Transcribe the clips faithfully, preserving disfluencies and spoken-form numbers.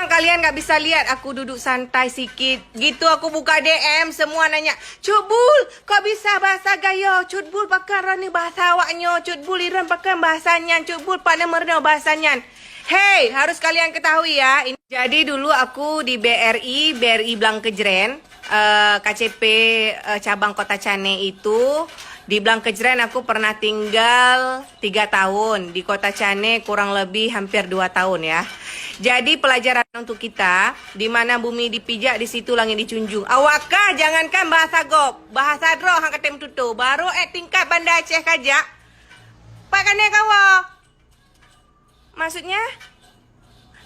Kalian nggak bisa lihat aku duduk santai sikit. Gitu aku buka D M, semua nanya, "Cut Bul, kok bisa bahasa Gayo? Cut Bul pakon rani bahasa awaknyoe? Cut Bul Iron pakon bahasa nyan? Cut Bul pakon meurunoe bahasa nyan?" Hei, harus kalian ketahui ya. Ini, jadi dulu aku di B R I, B R I Blang Kejren, eh, K C P, eh, cabang Kota Cane itu, di Blang Kejren aku pernah tinggal tiga tahun, di Kota Cane kurang lebih hampir dua tahun ya. Jadi pelajaran untuk kita, di mana bumi dipijak, di situ langit dijunjung. Awak kah jangankan bahasa gob, bahasa droe han katem tutoe, baru eh tingkat Banda Aceh kajak, pat kane kawa. Maksudnya?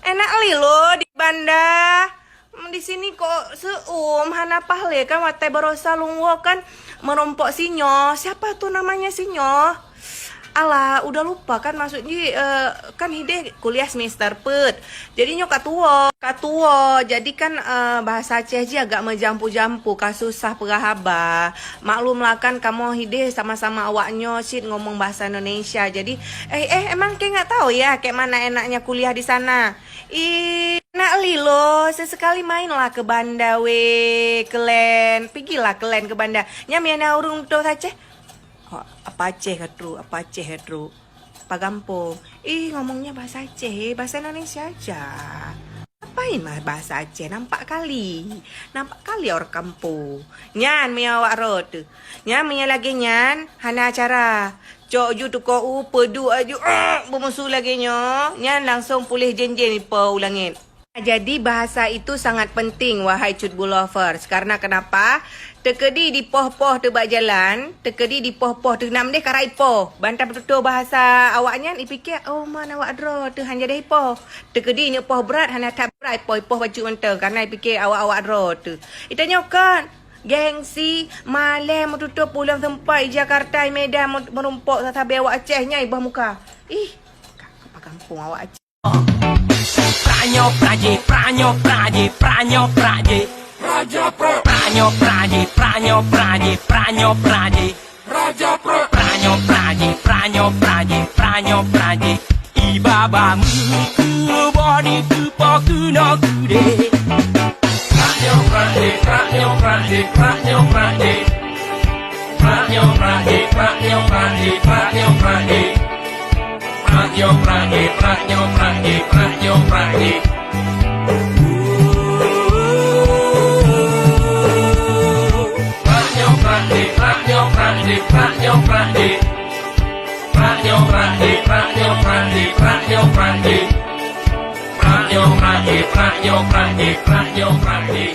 Enak lilo di Banda. Hmm, di sini kok seuem hana pahle kan, watée barosa lôn woe kan merompok sinyoe. Siapa tuh namanya sinyoe? Alah, udah lupa kan, maksud jih, eh, kan hideh kuliah semester pet. Jadi nyoe ka tuwoe, ka tuwoe. Jadi kan, eh, bahasa Aceh jih agak meujampu-jampu, ka susah peugah haba. Maklumlah kan kamoe hideh sama-sama awaknyoe cit ngomong bahasa Indonesia. Jadi, eh, eh, emang kek nggak tahu ya, kayak mana enaknya kuliah di sana? Ih, nak lilo, sesekali mainlah ke Banda weh, kelen. Pigilah kelen ke Banda. Nyan meunan ureuëng tutoe Aceh. Oh, apa Aceh ka trok, apa Aceh ka trok. Apa gampông. Ih, ngomongnya bahasa Aceh, eh, bahasa Indonesia aja. Apain mah bahasa Aceh, nampak kali. Nampak kali orang kampung. Nyan meunyoe awak rot tu. Nyan meunyoe lagée nyan, hana acara. Cok ju tuko u, peuduek aju, ah, beumusu lagée nyoe. Nyan langsung puléh jen-jen ipo u langét. Jadi, bahasa itu sangat penting, wahai Cut Bul Lovers. Karena kenapa? Teukeudi dipoh-poh teuh bak jalan, teukeudi dipoh-poh teuh nam deh karai poh. Bantah peututoe bahasa awaknyan, ipike, "Oh, man awak droe teuh han jadeh ipoh." Teukeudi nyoe poh brat, hana that brat ipoh, ipoh bacut mantong, karena ipike awak-awak droe teuh. Itanyoe kan, gengsi, malèe meututoe pulang sempat i Jakarta, i Medan, meu-, meurumpok sasabe awak Aceh nyan i bak muka. Ih, ka, ka gampông awak Aceh. Pranyo praje, pranyo praje, pranyo praje. Raja Pro. Pranyo praje, pranyo praje, pranyo praje. Raja Pro. Pranyo praje, pranyo praje, pranyo praje. Iba-ba meukeue bodi keupo keunoe keudeh. Pranyo praje, pranyo praje, pranyo praje. Pranyo praje, pranyo praje, pranyo praje. Pranyo praje, pranyo praje, pranyo praje. Pranyo praje, pranyo praje, pranyo praje. Pranyo praje, pranyo praje, pranyo praje. Pranyo praje, pranyo praje, pranyo praje.